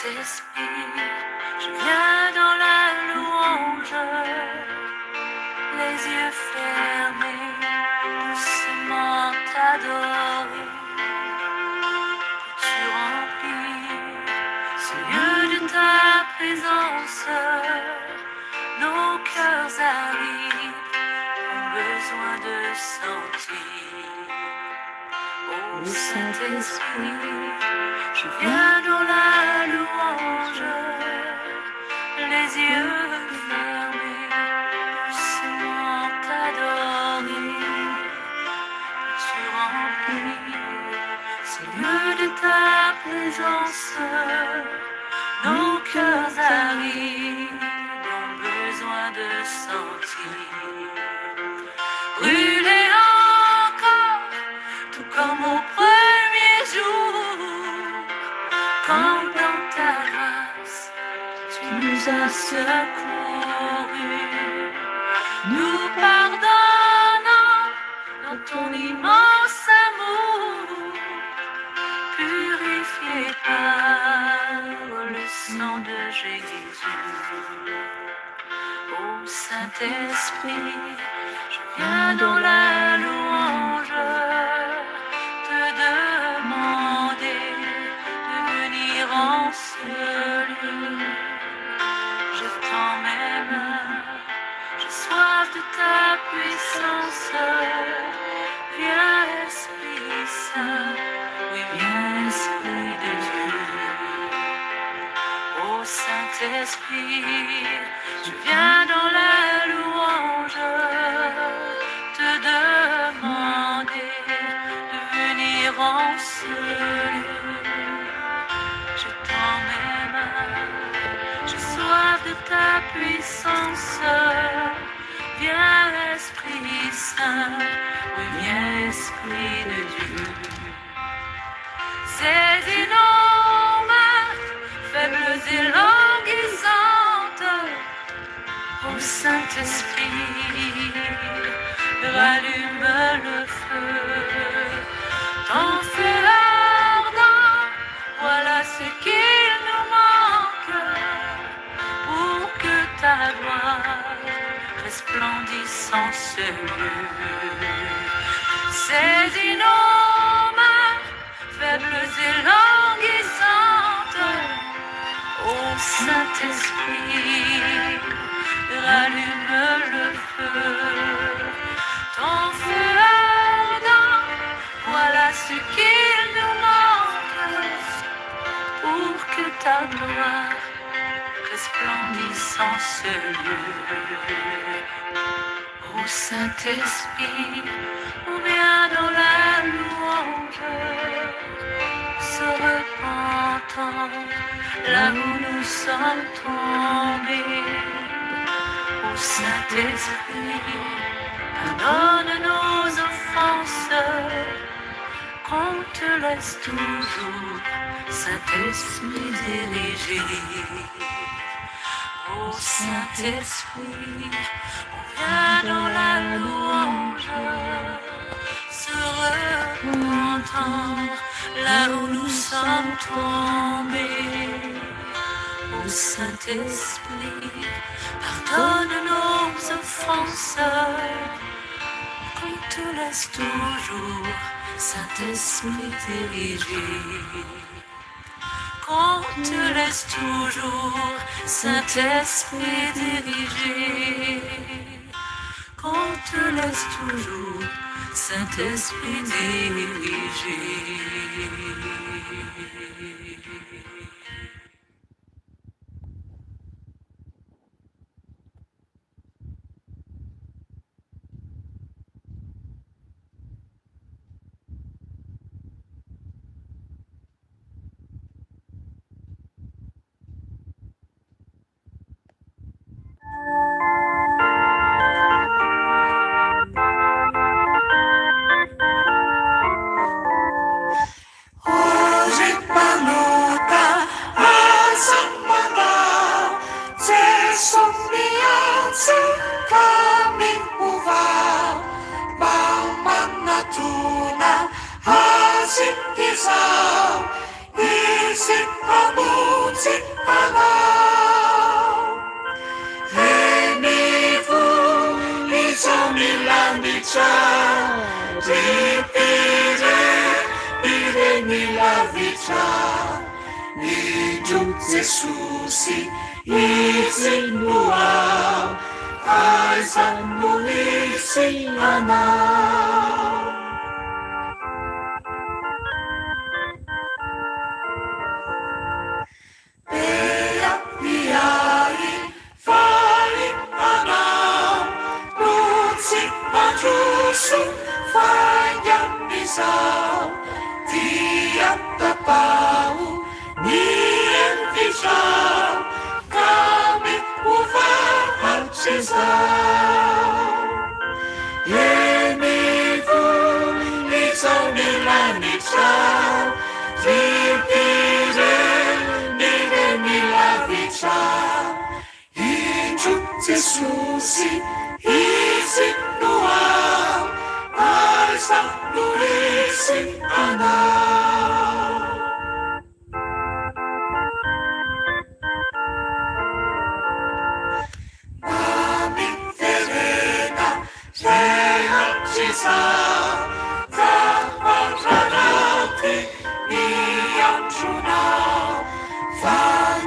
Saint-Esprit, je viens dans la louange, les yeux fermés, doucement t'adorer. Tu remplis ce lieu de ta présence, nos cœurs arides ont besoin de sentir. Ô Saint-Esprit, je viens dans la louange, les yeux fermés, doucement t'adorer. Tu remplis ce lieu de ta présence, nos cœurs arides ont besoin de sentir. Brûler encore, tout comme au premier jour, quand dans ta grâce tu nous as secourus, nous pardonnant dans ton immense amour, purifié par le sang de Jésus. Ô Saint-Esprit, je viens dans la louange te demander de venir en ce lieu. Je tends mes mains, j'ai soif de ta puissance. Viens, Esprit Saint, oui, viens, Esprit de Dieu. Ô Saint-Esprit, je viens dans la louange te demander de venir en ce lieu. Je tends mes mains, j'ai soif de ta puissance. Viens, Esprit Saint, oui, viens, Esprit de Dieu. Saisis nos mains, faibles et languissantes. Ô Saint-Esprit, rallume le feu. Ton feu ardent, voilà ce qu'il nous manque pour que ta gloire resplendisse en ce lieu. Saisis nos mains, faibles et languissantes. Ô Saint-Esprit, rallume le feu. Ton feu ardent, voilà ce qu'il nous manque pour que ta gloire resplendisse en ce lieu. Ô Saint-Esprit, on vient dans la louange, se repentant là où nous sommes tombés. Ô Saint-Esprit, pardonne nos offenses, qu'on te laisse toujours, Saint-Esprit, diriger. Ô Saint-Esprit, on vient dans la louange, se repentant là où nous sommes tombés. Ô Saint-Esprit, pardonne nos offenses, qu'on te laisse toujours, Saint-Esprit, diriger. Qu'on te laisse toujours, Saint-Esprit, diriger. Qu'on te laisse toujours, Saint-Esprit, diriger. Ry mpanota aza mandà, Jeso miantso ka miova, mba manatona Azy izao, Izy hamonjy. lanitra. Indro Jesosy, Izy no ao, aiza no hisy anao? Dia hiahy faly anao no tsy mandroso faingan'izao dia tapaho ny hevitrao ka miova hatrizao. Eny izao ny lanitra ry mpirenireny lavitra. Indro Jesosy, Izy no ao, aiza no hisy anao? Miverena rehatrizao ka mandraraty ny andronao fa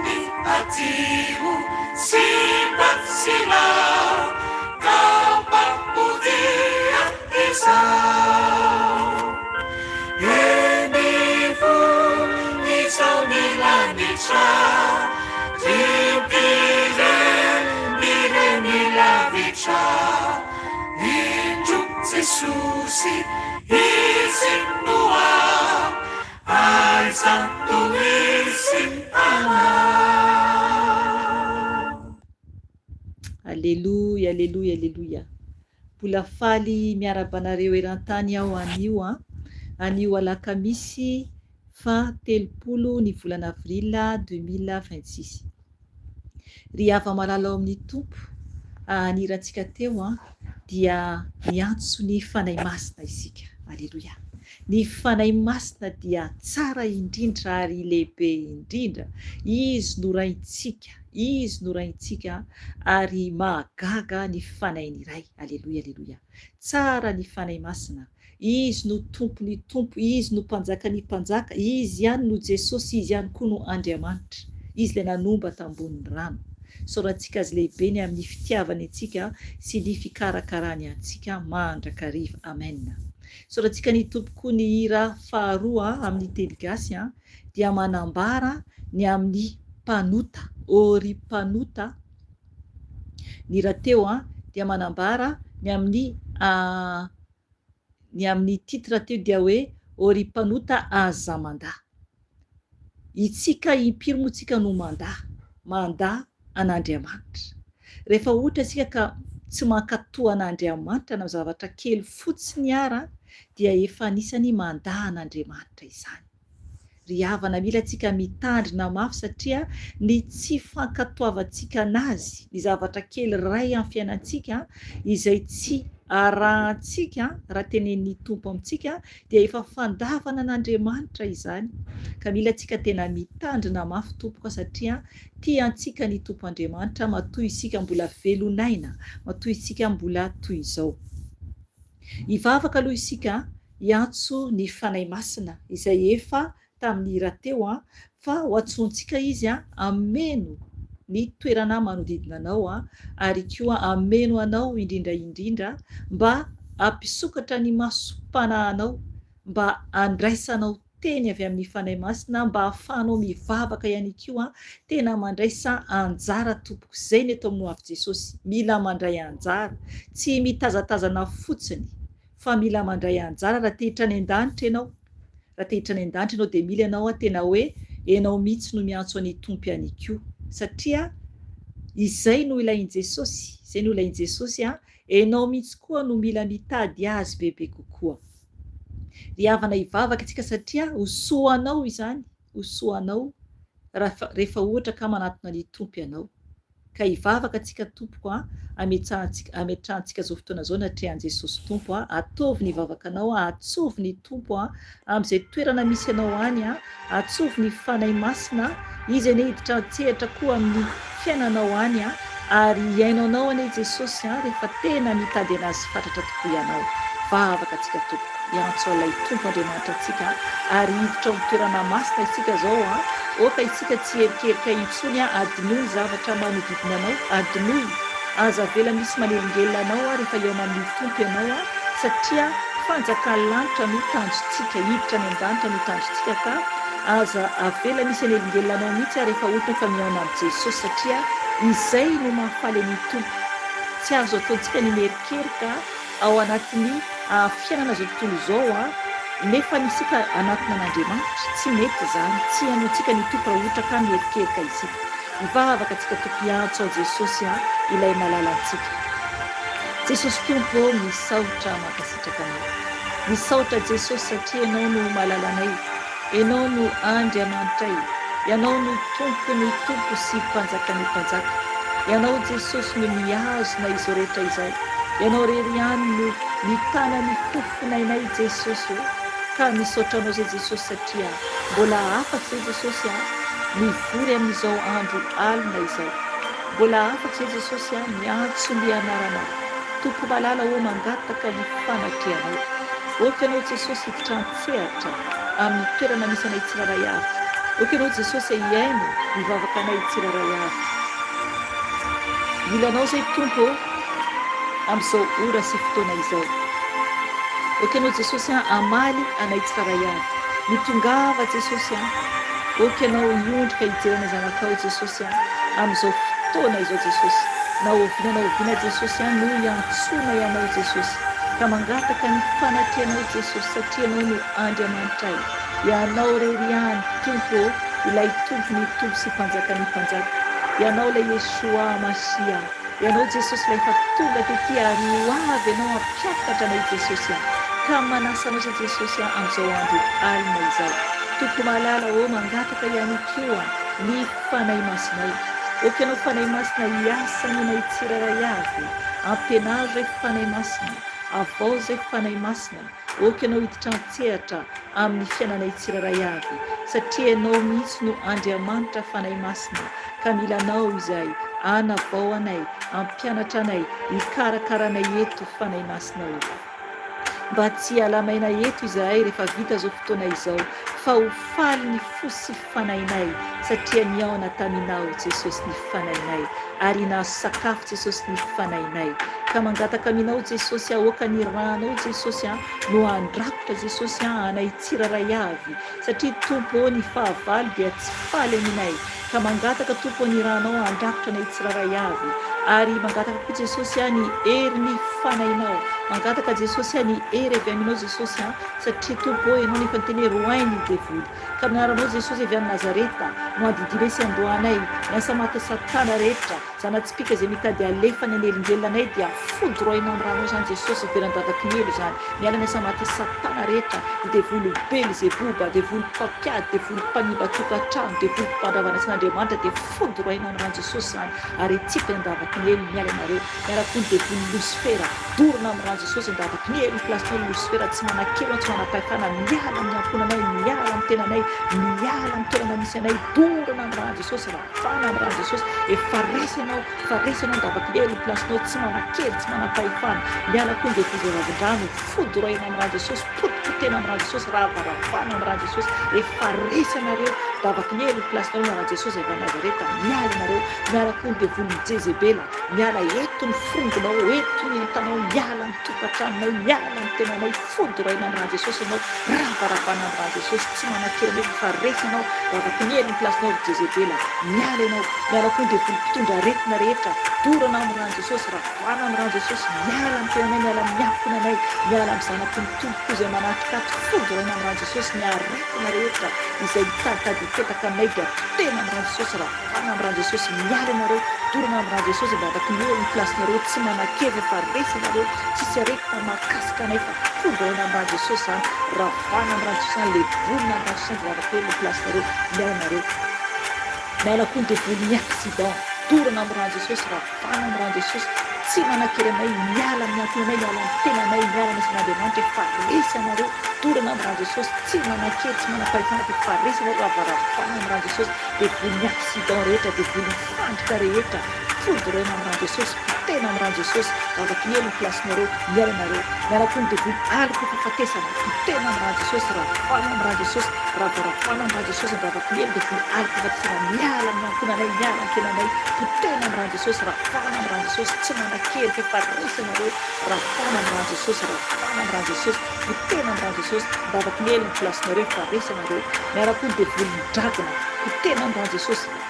ny adio tsy mba tsilao ka mba modia izao. Eny izao ny lanitra, ry mpirenireny lavitra. Indro Jesosy, Izy no ao, aiza no hisy anao. Aleloia, aleloia, aleloia. Mbola faly miarahaba anareo eran-tany aho anio an! Anio alakamisy faha 30 ny volana avril 2026. Ry hava-malala ao amin'ny Tompo, ny hirantsika teo an, dia miantso ny Fanahy Masina isika. Aleloia! Ny Fanahy Masina dia tsara indrindra ary lehibe indrindra. Izy no Raintsika. Izy no Raintsika ary mahagaga ny Fanahin'ny Ray. Aleloia, aleloia. Tsara ny Fanahy Masina. Izy no Tompon'ny tompo, Izy no Mpanjakan'ny mpanjaka, Izy ihany no Jesosy, Izy ihany koa no Andriamanitra. Izy ilay nanomba tambonin'ny rano. Isaorantsika Azy lehibe ny amin'ny fitiavany antsika sy ny fikarakarany antsika mandrakariva. Amen. Isaorantsika ny Tompo koa ny hira faharoa amin'ny teny gasy dia manambara ny amin'ny mpanota, ô ry mpanota, ny raha teo dia manambara ny amin'ny ny amin'ny titre teo dia hoe ô ry mpanota aza mandà. Itsika impiry moa tsika no mandà, mandà an'Andriamanitra. Rehefa ohatra isika ka tsy mankatò an'Andriamanitra na zavatra kely fotsiny ara dia efa anisany mandà an'Andriamanitra izany. Ry havana mila tsika mitandrina mafy satria ny tsy fankatoavantsika an'Azy, ny zavatra kely ray amin'ny fiainantsika izay tsy arahantsika raha tenenin'ny Tompo amintsika dia efa fandavana an'Andriamanitra izany ka mila tsika tena mitandrina mafy tompoko satria tia antsika ny Tompo Andriamanitra matoa isika mbola velon'aina matoa isika mbola toy izao. Hivavaka aloha isika hiantso ny Fanahy Masina izay efa tamin'ny hira teo an, fa ho antsointsika Izy an, hameno ny toerana manodidina anao an, ary koa hameno anao indrindra indrindra mba hampisokatra ny masom-panahinao mba handraisanao teny avy amin'ny Fanahy Masina mba hahafahanao mivavaka ihany koa, tena mandraisa anjara tompoko, izay ny eto amin'ny ho avy Jesosy, mila mandray anjara, tsy mitazatazana fotsiny fa mila mandray anjara raha te hiditra any an-danitra ianao, raha te hiditra any an-danitra ianao dia mila ianao tena hoe ianao mihitsy no miantso an'i Tompo ihany koa satria izay no ilain'i Jesosy, izay no ilain'i Jesosy an, ianao mihitsy koa no mila mitady Azy bebe kokoa. Ry havana hivavaka isika satria ho soa anao izany, ho soa anao raha rehefa ohatra ka manatona ny Tompo ianao. Ka hivavaka tsika tompoko a, ametsahantsika ametrahantsika zao fotoana zao natrehan'i Jesosy Tompo a, ataovy ny vavakanao a, atsovy ny Tompo a, amin'izay toerana misy anao any a, atsovy ny Fanahy Masina a, Izy anie hiditra an-tsehatra koa amin'ny fiainanao any a, ary hihaino anao anie Jesosy a, rehefa tena mitady an'Azy fatratra tokoa ianao. Vavaka tsika tompoko. hiantso an'ilay Tompo Andriamanitra antsika ary hiditra ao amin'ny toerana masina isika izao an! Aoka isika tsy hierikerika intsony an! Adinoy ny zavatra manodidina anao, adinoy! Aza avela misy manelingelina anao an rehefa hihaona amin'ny Tompo ianao an! Satria fanjakan'ny lanitra no tanjontsika, hiditra any an-danitra no tanjontsika ka aza avela misy hanelingelina anao mihitsy an rehefa ohatra ka mihaona amin'i Jesosy satria izay no mahafaly an'ny Tompo. Tsy azo ataontsika ny mierikerika ao anatin'ny fiainana izao tontolo izao an, nefa ny isika hanatona an'Andriamanitra, tsy mety izany, tsy henointsika ny Tompo raha ohatra ka mierikerika isika. Hivavaka tsika Tompo hiantso an'i Jesosy an, ilay malalantsika. Jesosy Tompo ô, misaotra mankasitraka Anao. Misaotra Jesosy satria Ianao no malalanay. Ianao no Andriamanitray, Ianao no Tompon'ny tompo sy Mpanjakan'ny mpanjaka. Ianao Jesosy no mihazona izao rehetra izao. Ianao irery ihany no mitana ny fofonainay Jesosy ô. Ka misaotra Anao zay Jesosy satria mbola afaka zay Jesosy a mivory amin'izao andro alina izao. Mbola afaka zay Jesosy a miantso ny anaranao. Tompo malala ô mangataka ny fanatrehanao. Aoka Ianao Jesosy hiditra an-tsehatra amin'ny toerana misy anay tsirairay avy. Aoka Ianao Jesosy hihaino ny vavaka anay tsirairay avy. Mila Anao izay Tompo ô amin'izao ora sy fotoana izao. Aoka Ianao Jesosy an hamaly anay tsirairay avy. Mitongava Jesosy an. Aoka Ianao hiondrika hijery anay zanakao Jesosy an amin'izao fotoana izao Jesosy. Na oviana na oviana Jesosy an no hiantsoanay Anao Jesosy. Ka mangataka ny fanatrehanao Jesosy satria Ianao no Andriamanitray. Ianao irery ihany Tompo ô, ilay Tompon'ny tompo sy Mpanjakan'ny mpanjaka. Ianao ilay Yeshua Mashiah. Ianao Jesosy ilay efa tonga tety ary ho avy Ianao hampiakatra anay Jesosy a. Ka manasa Anao izay Jesosy a amin'izao andro alina izao. Tompo malala ô mangataka ihany koa ny Fanahy Masinao. Aoka Ianao Fanahy Masina hiasa aminay tsirairay avy. Ampianaro izay Fanahy Masina. Avaozy izay Fanahy Masina. Aoka Ianao hiditra an-tsehatra amin'ny fiainanay tsirairay avy, satria Ianao mihitsy no Andriamanitra Fanahy Masina, ka mila Anao izahay, hanavao anay, hampianatra anay, hikarakara anay eto Fanahy Masina ô. Mba tsy hiala maina eto izahay rehefa vita izao fotoana izao, fa ho faly ny fo sy fanahinay satria nihaona taminao Jesosy ny fanahinay ary nahazo sakafo Jesosy ny fanahinay ka mangataka aminao Jesosy aoka ny ranao Jesosy a no handrakotra Jesosy a anay tsirairay avy satria Tompo ô ny fahavalo dia tsy faly aminay ka mangataka Tompo ô ny ranao handrakotra anay tsirairay avy ary mangataka koa Jesosy a ny herin'ny fanahinao mangataka Jesosy a ny hery avy aminao Jesosy a satria Tompo ô ianao no efa niteny hoe roahy ny devoly Ka amin'ny anaranao Jesosy avy any Nazareta no andidianay sy andohanay ny asa maty satana rehetra, zana-tsipìka izay mitady halefa ny hanelingelina anay dia foudroyena amin'ny ranao izany Jesosy ivelan-davaky ny helo izany, miala ny asa maty satana rehetra, ny devoly Belzeboba, devoly mpampiady, devoly mpanimba tokantrano, devoly mpandrava ny asan'Andriamanitra dia foudroyena amin'ny ran'i Jesosy izany ary etsipiny an-davaky ny helo miala ianareo, miala koa ny devoly Losifera. Dorana amin'ny ran'i Jesosy an-davaky ny helo ny plasinao Losifera tsy manan-kery tsy manam-pahefana miala amin'ny ankohonanay miala amin'ny tenanay miala amin'ny toerana misy anay dorana amin'ny ran'i Jesosy ravana amin'ny ran'i Jesosy efa resy ianao efa resy ianao an-davaky ny helo ny plasinao tsy manan-kery tsy manam-pahefana miala koa ny devoly ravin-drano foudroyena amin'ny ran'i Jesosy potipotehina amin'ny ran'i Jesosy ravaravana amin'ny ran'i Jesosy efa resy ianareo davaky ny helo ny plasinao ny ran'i Jesosy avy any Nazareta miala ianareo miala koa ny devolin'i Jezebela Miala eto ny forongonao, eto ny entanao, miala ny tokantranonay, miala ny tenanay, fodoraina amin'ny ran'i Jesosy ianao, ravaravana amin'ny ran'i Jesosy, tsy manan-kery anefa fa resy ianao, ravaky ny hery ny plasinao ry Jezebela, miala ianao, miala koa ny devoly mpitondra aretina rehetra, dorana amin'ny ran'i Jesosy, ravana amin'ny ran'i Jesosy, miala amin'ny tenanay, miala amin'ny ankohonanay, miala amin'ny zanaky ny Tompo koa izay manatrika ato, fodoraina amin'ny ran'i Jesosy ny aretina rehetra izay mitaditady hipetaka aminay dia potehina amin'ny ran'i Jesosy, Ravana am ran Jesosy miala ianareo dorana am ran Jesosy vavaky ny eo ny place nareo tsy manakevy fa resy ianareo tsisy aretina mahakasika anay fa fodoraina am ran Jesosy zany ravana am ran Jesosy zany levonina am ran Jesosy zany vavaky eo ny place nareo miala nareo miala koa ny devoly ny accident dorana am ran Jesosy ravana am ran Jesosy tsy manakery anay miala amin'ny ankohonanay miala amin'ny tenanay miala amin'ny asan'Andriamanitra efa resy ianareo dorana am ran Jesosy tsy manakery tsy manam-pahefana fa efa resy ianareo ravaravana am ran Jesosy Devoly ny accident rehetra, devoly ny fandrika rehetra, Fodoroina amin'ny ran'i Jesosy, potehina amin'ny ran'i Jesosy, vavaky ny helo ny place-nareo, miala nareo, miala koa ny devoly, aloky ny fahafatesana, potehina amin'ny ran'i Jesosy, ravana amin'ny ran'i Jesosy, ravaravana amin'ny ran'i Jesosy ny vavaky ny helo, devoly, aloky ny fahafatesana, miala amin'ny ankohonanay, miala amin'ny fiainanay, potehina amin'ny ran'i Jesosy, ravana amin'ny ran'i Jesosy, tsy manan-kery f'efa resy ianareo, ravana amin'ny ran'i Jesosy, ravana amin'ny ran'i Jesosy, potehina amin'ny ran'i Jesosy, ny vavaky ny helo ny place-nareo, efa resy ianareo, miala koa ny devoly, ny dragona, potehina amin'ny ran'i Jesosy.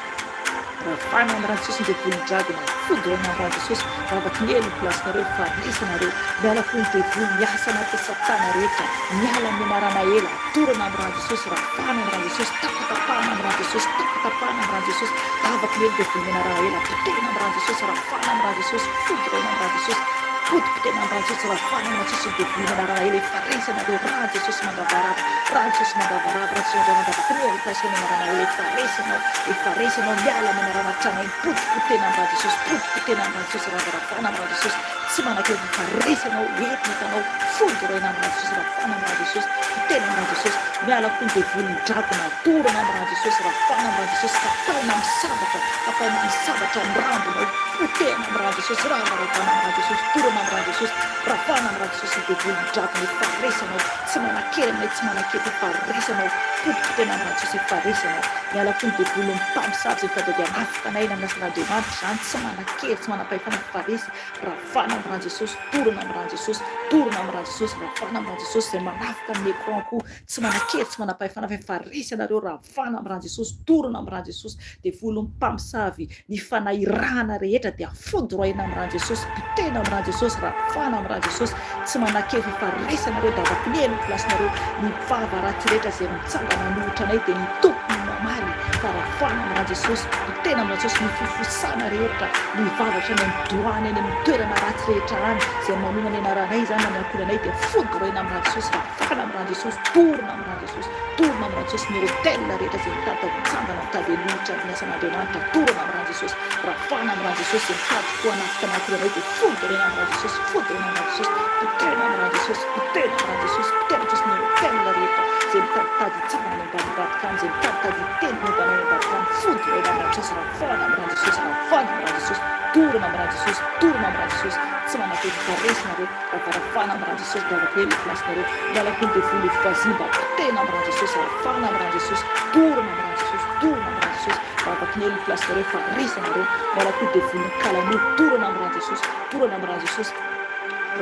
Ravana am rano Jesosy ny devoly ny dragona fodorana am rano Jesosy vavaky ny helo ny place nareo fa resy nareo miala koa ny devoly miasa anaty satana rehetra miala am menarana ela dorana am rano Jesosy ravana am rano Jesosy tapatapahana am rano Jesosy tapatapahana am rano Jesosy vavaky ny helo devoly menarana ela potehina am rano Jesosy ravana am rano Jesosy fodorana am rano Jesosy potipotehina am rano Jesosy ravana am rano Jesosy ny devoly menarana ela efa resy nareo rano Jesosy mandravarava rano Jesosy mandravarava rano Jesosy mandravarava vavaky ny helo place menarana ela efa resy anao Efa resy anao miala menarana tranainy potipotena am ra Jesosy potipotena am ra Jesosy ravaravana am ra Jesosy tsy manakevitra fa resy anao eto ny hitanao foudroyena am ra Jesosy ravana am ra Jesosy potena am ra Jesosy miala koa ny devoly ny dragona dorana am ra Jesosy ravana am ra Jesosy kapaina am sabatra kapaina am sabatra ny rambonao potehana am ra Jesosy ravaravana am ra Jesosy dorana am ra Jesosy ravana am ra Jesosy ny devoly ny dragona efa resy anao tsy manakery aminay tsy manakery fa resy anao potipotena am ra Jesosy efa resy anao Miala koa ny devoly ny mpamosavy izay mitady ady hanafika anay eny amin'ny asan'Andriamanitra izany tsy manan-kery tsy manam-pahefana fa resy ravana amin'ny ran'i Jesosy dorana amin'ny ran'i Jesosy dorana amin'ny ran'i Jesosy ravana amin'ny ran'i Jesosy izay manafika amin'ny écran koa tsy manan-kery tsy manam-pahefana fa efa resy ianareo ravana amin'ny ran'i Jesosy dorana amin'ny ran'i Jesosy devoly ny mpamosavy ny fanahirana rehetra dia foudroyena amin'ny ran'i Jesosy potehina amin'ny ran'i Jesosy ravana amin'ny ran'i Jesosy tsy manan-kery fa resy anareo davakinely ny place-nareo ny vava ratsy rehetra izay mitsangana hanohitra anay dia ny Tompo no mamaly fa ravana amin'ny ran'i Jesosy potehina amin'ny ran'i Jesosy ny fofosana rehetra ny vavatra any amin'ny doany any amin'ny toerana ratsy rehetra any izay manona ny anaranay izany na ny ankohonanay dia foudroyena amin'ny ran'i Jesosy ravana amin'ny ran'i Jesosy dorona amin'ny ran'i Jesosy Dorana amin'ny ran'i Jesosy ny hotel rehetra izay mitady mitsangana mitady hanohitra ny asan'Andriamanitra dorana amin'ny ran'i Jesosy ravana amin'ny ran'i Jesosy izay mitady koa hanafika ny ankohonanay dia foudroyena amin'ny ran'i Jesosy foudroyena amin'ny ran'i Jesosy potehina amin'ny ran'i Jesosy potehina amin'ny ran'i Jesosy potehina Jesosy ny hotel rehetra izay mitaditady hitsangana any ambadimbadika any izay mitaditady hiteny momba anay any ambadika any foudroyena amin'ny ran'i Jesosy ravana amin'ny ran'i Jesosy ravana amin'ny ran'i Jesosy dorana amin'ny ran'i Jesosy dorana amin'ny ran'i Jesosy tsy manan-kery fa resy nareo. Ravarafana am raha Jesosy vavaka ela place nareo miala koa ny devoly vazimba potehina am raha Jesosy rafana am raha Jesosy dorana am raha Jesosy dorana am raha Jesosy vavaky ny ela place nareo fa resy anareo miala koa devoly ny kalanoro dorana am raha Jesosy dorana am raha Jesosy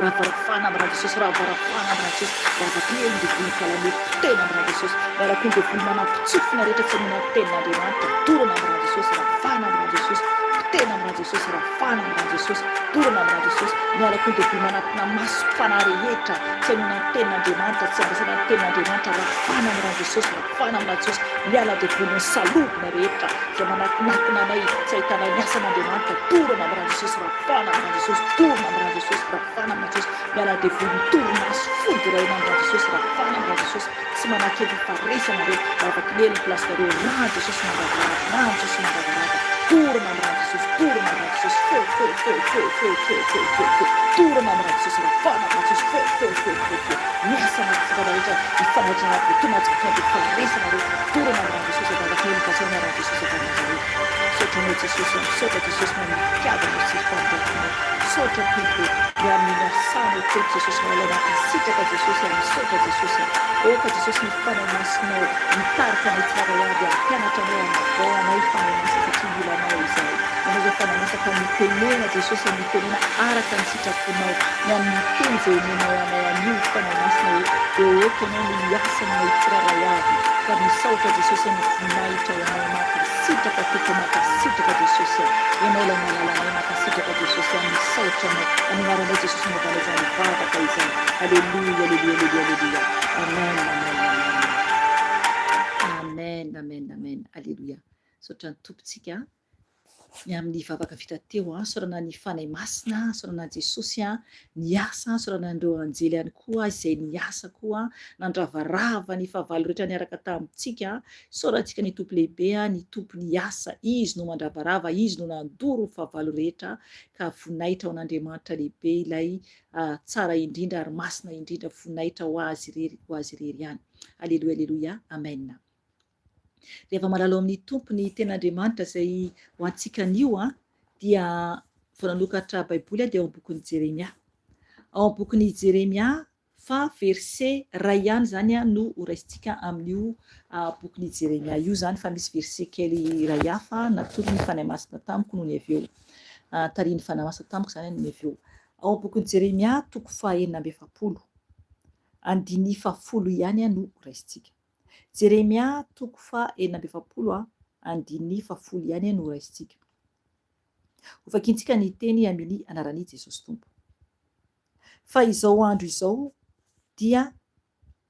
ravarafana am raha Jesosy ravarafana am raha Jesosy vavaky ny ela ny devoly ny kalanoro potehina am raha Jesosy miala koa ny devoly manampitsofina rehetra tsy mino ny tenin'Andriamanitra dorana am raha Jesosy rafana am raha Jesosy potehina am raha Jesosy rafana am raha Jesosy Dorana aminà Jesosy, miala koa devoly manatona maso fanahy rehetra, tsy hainoana ny tenin'Andriamanitra, tsy andrasana ny tenin'Andriamanitra, rafana amin'ny ran'i Jesosy, rafana amin'ny ran'i Jesosy, miala devoly ny salobona rehetra izay manakonakona anay tsy ahitanay ny asan'Andriamanitra, dorana amin'ny ran'i Jesosy, rafana amin'ny ran'i Jesosy, dorana amin'ny ran'i Jesosy, rafana amin'ny ran'i Jesosy, miala devoly ny torimaso, foudroyena amin'ny ran'i Jesosy, rafana amin'ny ran'i Jesosy, tsy manakely fa resy anareo, vavaky ny helo ny place nareo, rà Jesosy mandravarava, rà Jesosy mandravarava, dorana am rà Jesosy, dorana am rà Jesosy, feu feu feu feu feu feu feu feu feu, dorana am rà Jesosy, rafana am rà Jesosy, feu feu feu feu feu, miasa anaty fivavahana rehetra mifanohitra anaty votoana tsy votoana dia fa resy anareo, dorana am rà Jesosy, vavaky ny helo ny place nareo, rà Jesosy avy aminareo. Misaotra anao Jesosy a, misaotra Jesosy ny amin'ny fitiavanao sy famindramponao, misaotra Tompo ny amin'ny niasanao teto Jesosy malala mankasitraka Jesosy a, misaotra Jesosy a, aoka Jesosy ny Fanahy Masinao hitarika anay tsirairay avy hampianatra anay hanavao anay Fanahy Masina satria mila anao izahay, anao izay Fanahy Masina ka mitenena Jesosy a, mitenena araka ny sitraponao ny amin'ny teny izay omenao anay anio Fanahy Masina ô, dia aoka ianao no hiasa aminay tsirairay avy ka misaotra Jesosy a ny voninahitra ho anao Mankasitraka Tompo mankasitraka Jesosy a! Ianao ilay malala anay mankasitraka Jesosy a! Misaotra Anao amin'ny anaranao Jesosy anaovanay izany vavaka izany Aleloia aleloia aleloia aleloia Amen amen amen amen amen amen aleloia Misaotra ny Tompo tsika ny amin'ny vavaka vita teo a, isaorana ny Fanahy Masina, isaorana an'i Jesosy a, niasa, isaorana an'ireo anjely ihany koa izay niasa koa, nandravarava ny fahavalo rehetra niaraka tamintsika, isaorantsika ny Tompo lehibe a, ny Tompo niasa, Izy no mandravarava, Izy no nandoro ny fahavalo rehetra, ka voninahitra ho an'Andriamanitra lehibe ilay tsara indrindra ary masina indrindra, voninahitra ho Azy irery, ho Azy irery ihany. Aleloia, aleloia, Amen. Rehefa malala ao amin'ny Tompo ny Tenin'Andriamanitra izay ho antsika anio an, Dia vao nanokatra Baiboly aho dia ao amin'ny bokin'i Jeremia. Ao amin'ny bokin'i Jeremia fa verset iray ihany izany no ho raisintsika amin'io bokin'i Jeremia io izany fa misy verset kely iray hafa natoron'ny Fanahy Masina tamiko nony avy eo. Tarihin'ny Fanahy Masina tamiko izany nony avy eo. Ao amin'ny bokin'i Jeremia toko faha-46. Andininy fahafolo ihany no ho raisintsika. Jeremia toko faha 46 andininy fahafolo ihany no ho raisintsika. Hovakintsika ny teny amin'ny anaran'i Jesosy Tompo. Fa izao andro izao dia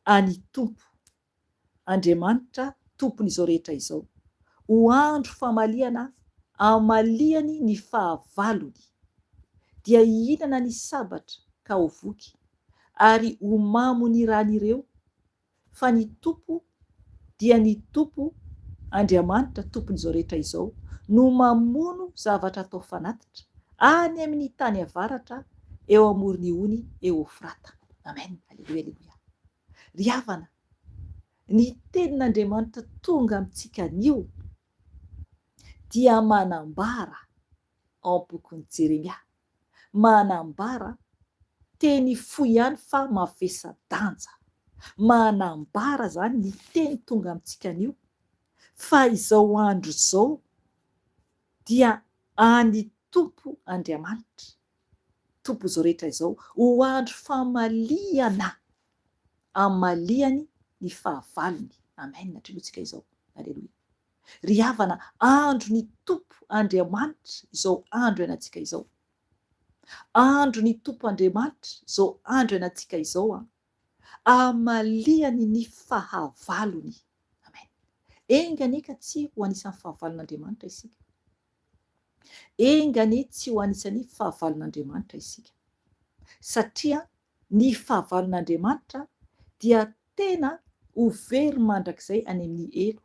an'i Tompo, Andriamanitra Tompon'izao rehetra izao, ho andro famaliana hamaliany ny fahavalony, dia hihinana ny sabatra ka ho voky, ary ho mamo ny ran'ireo fa ny Tompo, dia ny Tompo Andriamanitra Tompon'izao rehetra izao, no mamono zavatra atao fanatitra, any amin'ny tany avaratra, eo amoron'ny ony Eofrata. Amen. Aleloia, aleloia. Ry havana, ny Tenin'Andriamanitra tonga amintsika anio dia manambara ao am-bokin'i Jeremia Manambara, teny fohy ihany fa mavesa-danja. Manambara izany ny teny tonga amintsika anio fa izao andro izao dia an'ny Tompo Andriamanitra, Tompo izao rehetra izao, ho andro famaliana, amaliany ny fahavalony. Amen, hatrenotsika izao. Aleloia. Ry havana, andro ny Tompo Andriamanitra izao andro iainantsika izao. Andro ny Tompo Andriamanitra izao andro iainantsika izao an. Amaliany ny fahavalony. Amen. Enga anie ka tsy ho anisan'ny fahavalon'Andriamanitra isika. Enga anie tsy ho anisan'ny fahavalon'Andriamanitra isika. Satria ny fahavalon'Andriamanitra dia tena ho very mandrakizay any amin'ny helo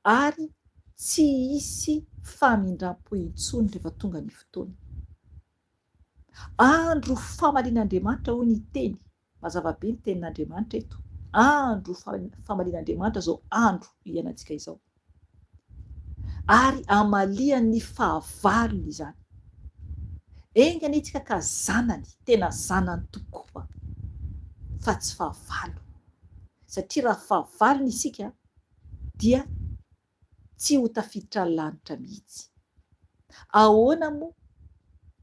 ary tsy hisy famindram-po intsony rehefa tonga ny fotoana. Andro famalian'Andriamanitra hoy ny teny, mazava be ny tenin'Andriamanitra eto, andro famalian'Andriamanitra izao andro iainantsika izao. Ary amaliany ny fahavalony izany. Enga anie tsika ka zanany, tena zanany tokoa fa tsy fahavalo. Satria raha fahavalony isika dia tsy ho tafiditra lanitra mihitsy. Ahoana moa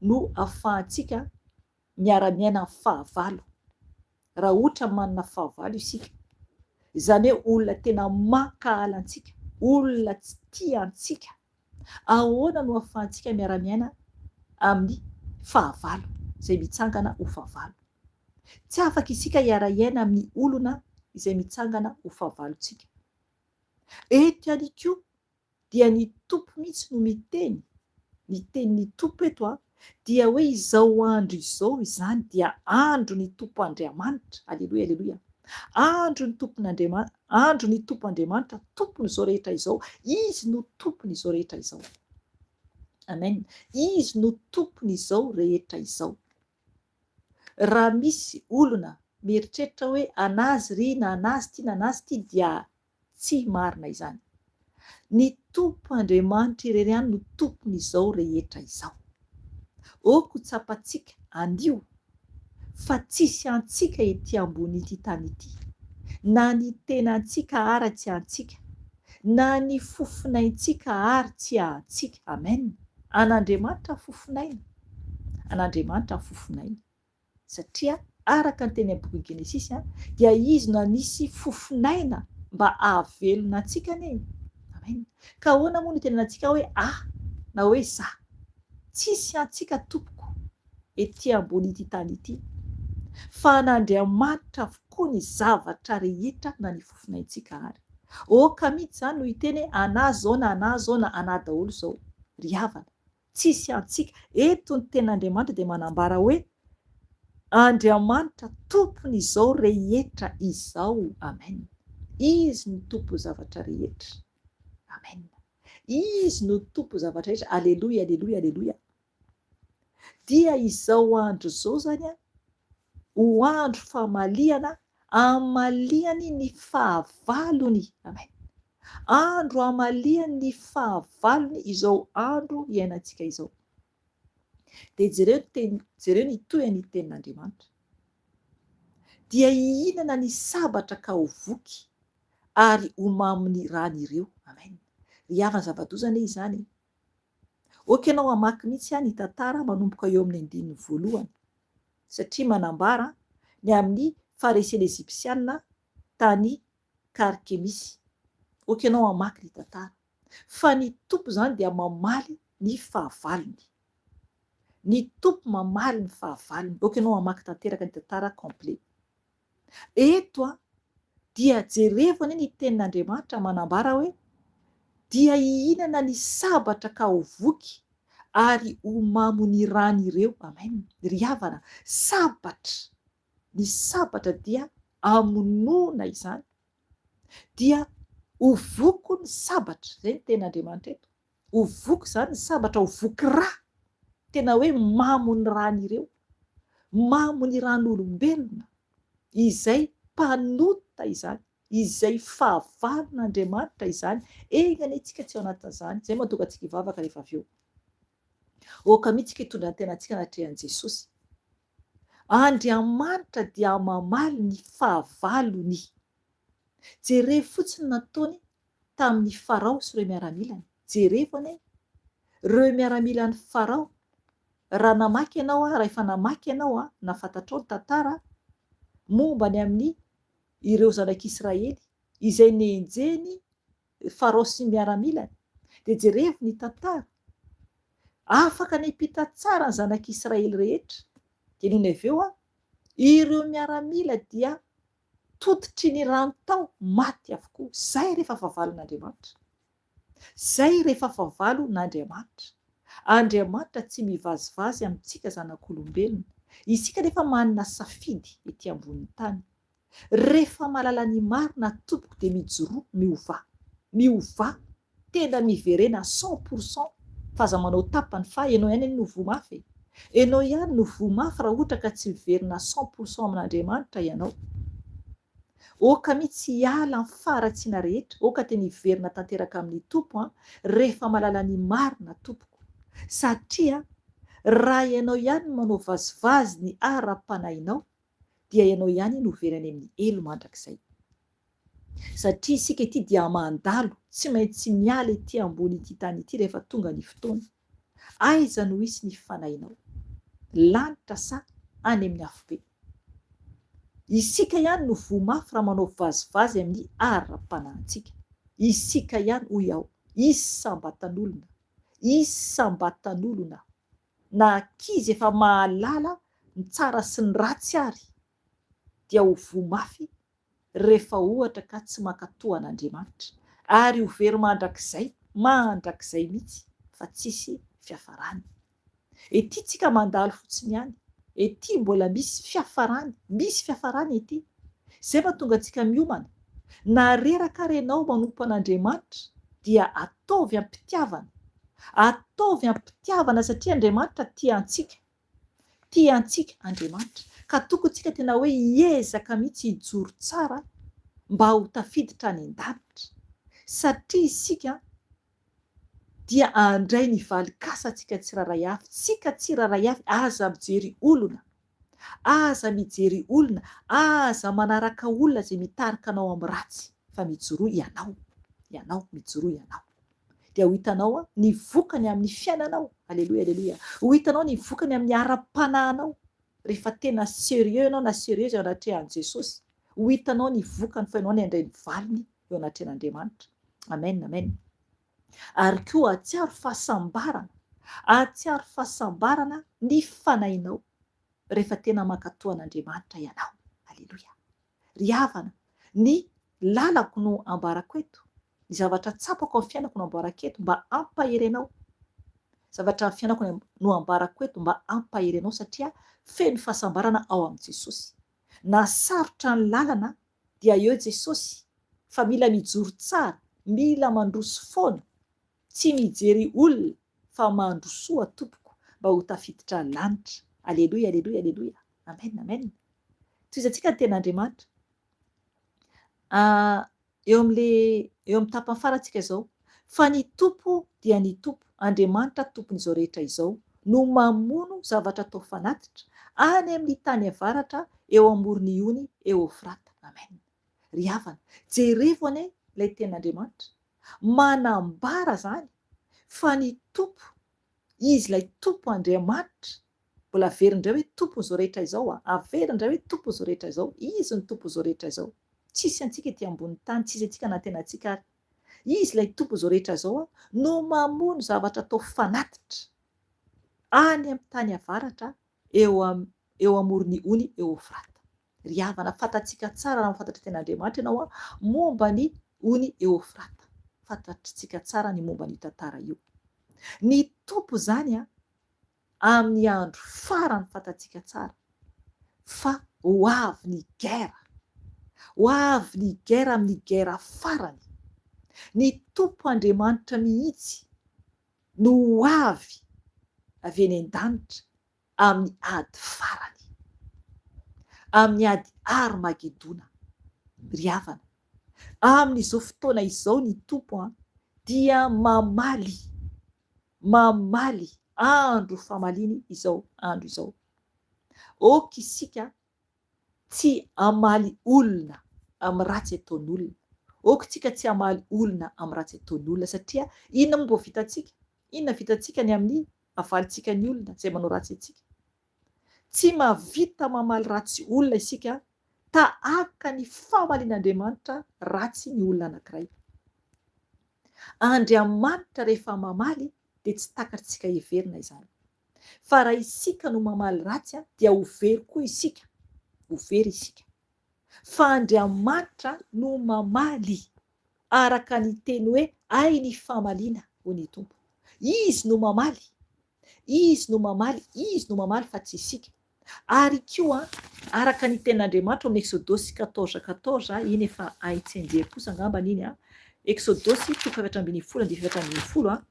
no afahantsika miara-miaina amin'ny fahavalo? Raha ohatra manana fahavalo isika, izany hoe olona tena mankahala antsika, olona tsy tia antsika, ahoana no ahafahantsika miara-miaina amin'ny fahavalo izay mitsangana ho fahavalo? Tsy afaka isika hiara-hiaina amin'ny olona izay mitsangana ho fahavalontsika. Eto ihany koa dia ny Tompo mihitsy no miteny, ny tenin'ny Tompo eto an, dia hoe izao andro izao izany dia andro ny Tompo Andriamanitra, aleloia aleloia, andro ny Tompon'Andriamanitra, andro ny Tompo Andriamanitra, Tompon'izao rehetra izao, Izy no Tompon'izao rehetra izao. Amen. Izy no Tompon'izao rehetra izao. Raha misy olona mieritreritra hoe an'azy ry na an'azy ity na an'azy ity dia Tsy marina izany. Ny Tompo Andriamanitra irery ihany no Tompon'izao rehetra izao. Ok ho tsapantsika anio fa tsisy antsika ety ambonin'ity tany ity, na ny tenantsika ara tsy antsika, na ny fofonaintsika ary tsy antsika. Amen. An'Andriamanitra ny fofonaina. An'Andriamanitra ny fofonaina. Satria araka ny teny amin'ny bokin'ny Genesisy dia Izy no nanisy fofon'aina mba hahavelona antsika anie e! Amen. Ka ahoana moa no itenenantsika hoe ahy na hoe za? Tsisy antsika tompoko ety ambon'ity tany ity fa an'Andriamanitra avokoa ny zavatra rehetra na ny fofon'aintsika ary. Ok mihitsy izany no hiteny hoe anah zao na anah zao na anah daholo izao ry havana. Tsisy antsika. Eto ny tenin'Andriamanitra dia manambara hoe, Andriamanitra Tompon'izao rehetra izao. Amen. Izy no Tompon'ny zavatra rehetra. Amen. Izy no Tompon'ny zavatra rehetra. Aleloia, aleloia, aleloia. Dia izao andro izao izany an, ho andro famaliana, amaliany ny fahavalony. Amen. Andro hamaliany ny fahavalony izao andro iainantsika izao. Dia jereo ny teny, jereo ny tohin'ny tenin'Andriamanitra. Dia hihinana ny sabatra ka ho voky ary ho mamon'ny rany ireo. Amen. Ry havana zava-doza anie izany e. Ok ianao hamaky mihitsy ny tantara manomboka eo amin'ny andininy voalohany satria manambara ny amin'ny faharesen'ny Egyptiana tany Karkemisy. Ok ianao hamaky ny tantara. Fa ny Tompo izany dia mamaly ny fahavalony. Ny Tompo mamaly ny fahavalony. Ok ianao hamaky tanteraka ny tantara complet. Eto dia jerevo anie ny tenin'Andriamanitra manambara hoe, Dia hihinana ny sabatra ka ho voky ary ho mamo ny rany ireo. Amen. Ry havana, sabatra, ny sabatra dia amonoana izany. Dia ho voky ny sabatra, izay ny tenin'Andriamanitra eto. Ho voky izany ny sabatra, ho voky rà. Tena hoe mamo ny ràn'ireo. Mamo ny ràn'olombelona izay mpanota izany, izay fahavalon'Andriamanitra izany. Enga anie isika tsy ao anatin'izany. Izay mahatonga antsika hivavaka rehefa avy eo. Aoka mihitsy isika hitondra ny tenantsika anatrehan'i Jesosy. Andriamanitra dia mamaly ny fahavalony. Jerevo fotsiny ny nataony tamin'i Farao sy ireo miaramilany. Jerevo anie ireo miaramilan'i Farao. Raha namaky ianao, raha efa namaky ianao na fantatrao ny tantara momba ny amin'ny ireo zanak'Israely izay nenjehin'i Farao sy ny miaramilany, dia jerevo ny tantara. Afaka niampita tsara ny zanak'Israely rehetra. Dia nony avy eo, ireo miaramila dia tototry ny rano tao, maty avokoa. Zay rehefa fahavalon'Andriamanitra. Zay rehefa fahavalon'Andriamanitra. Andriamanitra tsy mivazivazy amintsika zanak'olombelona. Isika nefa manana safidy ety ambonin'ny tany. Rehefa mahalala ny marina tompoko dia mijoroa, miovà. Miovà. Tena miverena 100% fa aza manao tapany fa enao ihany anie no voa mafy e. Enao ihany no voa mafy raha ohatra ka tsy miverina 100% amin'Andriamanitra ianao. Oka mitsy hiala am faharatsiana rehetra, oka tena hiverina tanteraka amin'ny Tompo an, rehefa mahalala ny marina tompoko. Satria raha ianao ihany no manao vazivazy ny ara-panahinao dia ianao ihany no very any amin'ny helo mandrakizay. Satria isika ity dia mandalo, tsy maintsy miala ety ambony ity tany ity rehefa tonga ny fotoana. Aiza no hisy ny fanahinao? Lanitra sa any amin'ny afobe? Isika ihany no voa mafy raha manao vazivazy amin'ny ara-panahintsika. Isika ihany hoy aho, isam-batan'olona, isam-batan'olona, na ankizy efa mahalala ny tsara sy ny ratsy ary dia ho voa mafy rehefa ohatra ka tsy mankatò an'Andriamanitra, ary ho very mandrakizay, mandrakizay mihitsy fa tsisy fiafarany. Ety tsika mandalo fotsiny ihany, ety mbola misy fiafarany, misy fiafarany ety. Izay mahatonga antsika miomana. Na reraka ary ianao manompo an'Andriamanitra dia ataovy am-pitiavana, ataovy am-pitiavana satria Andriamanitra tia antsika. Tia antsika Andriamanitra ka tokony tsika tena hoe hiezaka mihitsy hijoro tsara mba ho tafiditra any an-danitra satria isika dia handray ny valin-kasantsika tsirairay avy, tsika tsirairay avy aza mijery olona, aza mijery olona, aza manaraka olona izay mitarika anao amin'ny ratsy fa mijoroa ianao, ianao, mijoroa ianao. dia ho hitanao ny vokany amin'ny fiainanao, aleloia aleloia, ho hitanao ny vokany amin'ny ara-panahinao rehefa tena sérieux ianao na sérieuse eo anatrehan'i Jesosy, ho hitanao ny vokany fa ianao ny handray ny valiny eo anatrehan'Andriamanitra. Amen amen. Ary koa hahatsiaro fahasambarana, hahatsiaro fahasambarana ny fanahinao rehefa tena mankatò an'Andriamanitra ianao. Aleloia. Ry havana, ny lalako no ambarako eto, ny zavatra tsapako amin'ny fiainako no ambarako eto mba hampahery anao. Zavatra amin'ny fiainako no ambarako eto mba hampahery anao satria feno fahasambarana ao amin'i Jesosy. Na sarotra ny lalana dia eo Jesosy fa mila mijoro tsara, mila mandroso foana, tsy mijery olona fa mandrosoa tompoko mba ho tafiditra lanitra. Aleloia aleloia aleloia. Amen amen. Tohizantsika ny tenin'Andriamanitra. Ah, eo amin'le eo amin'ny tapany farantsika izao. Fa ny Tompo dia ny Tompo, Andriamanitra Tompon'izao rehetra izao. no mamono zavatra atao fanatitra, any amin'ny tany avaratra eo amoron'ny ony Eofrata. Amen. Ry havana, jerevo anie ilay tenin'Andriamanitra. Manambara izany fa ny Tompo, Izy ilay Tompo Andriamanitra, mbola averiny indray hoe Tompon'izao rehetra izao a, averiny indray hoe Tompon'izao rehetra izao, Izy no Tompon'izao rehetra izao. Tsisy antsika ety ambonin'ny tany, tsisy antsika anantenantsika ary. Izy ilay Tompon'izao rehetra izao no mamono zavatra atao fanatitra any amin'ny tany avaratra eo eo amoron'ny ony Eofrata. Ry havana, fantatsika tsara raha mahafantatra tena Andriamanitra ianao momba ny ony Eofrata. Fantatritsika tsara ny momba an'io tantara io. Ny Tompo izany amin'ny andro farany fantatsika tsara fa ho avy ny guerre, ho avy ny guerre amin'ny guerre farany. Ny Tompo Andriamanitra mihitsy no ho avy avy eny an-danitra amin'ny ady farany, amin'ny ady Armagedona. Ry havana, amin'izao fotoana izao ny Tompo dia mamaly Mamaly andro famaliany izao andro izao. Ok isika tsy hamaly olona amin'ny ratsy ataon'olona. Ok tsika tsy hamaly olona amin'ny ratsy ataon'olona satria inona moa mbo vitantsika? Inona vitantsika ny amin'ny havalintsika ny olona izay manao ratsy antsika? Tsy mahavita mamaly ratsy olona isika tahaka ny famalian'Andriamanitra ratsy ny olona anankiray. Andriamanitra rehefa mamaly dia tsy takatritsika heverina izany. Fa raha isika no mamaly ratsy dia ho very koa isika, ho very isika. Fa Andriamanitra no mamaly araka ny teny hoe ahy ny famaliana hoy ny Tompo. Izy no mamaly, Izy no mamaly, Izy no mamaly fa tsy isika. Ary koa, araka ny tenin'Andriamanitra ao amin'ny Eksodosy quatorze quatorze, iny efa hay tsianjery kosa angambany iny an, Eksodosy toko 14 andininy 14 an,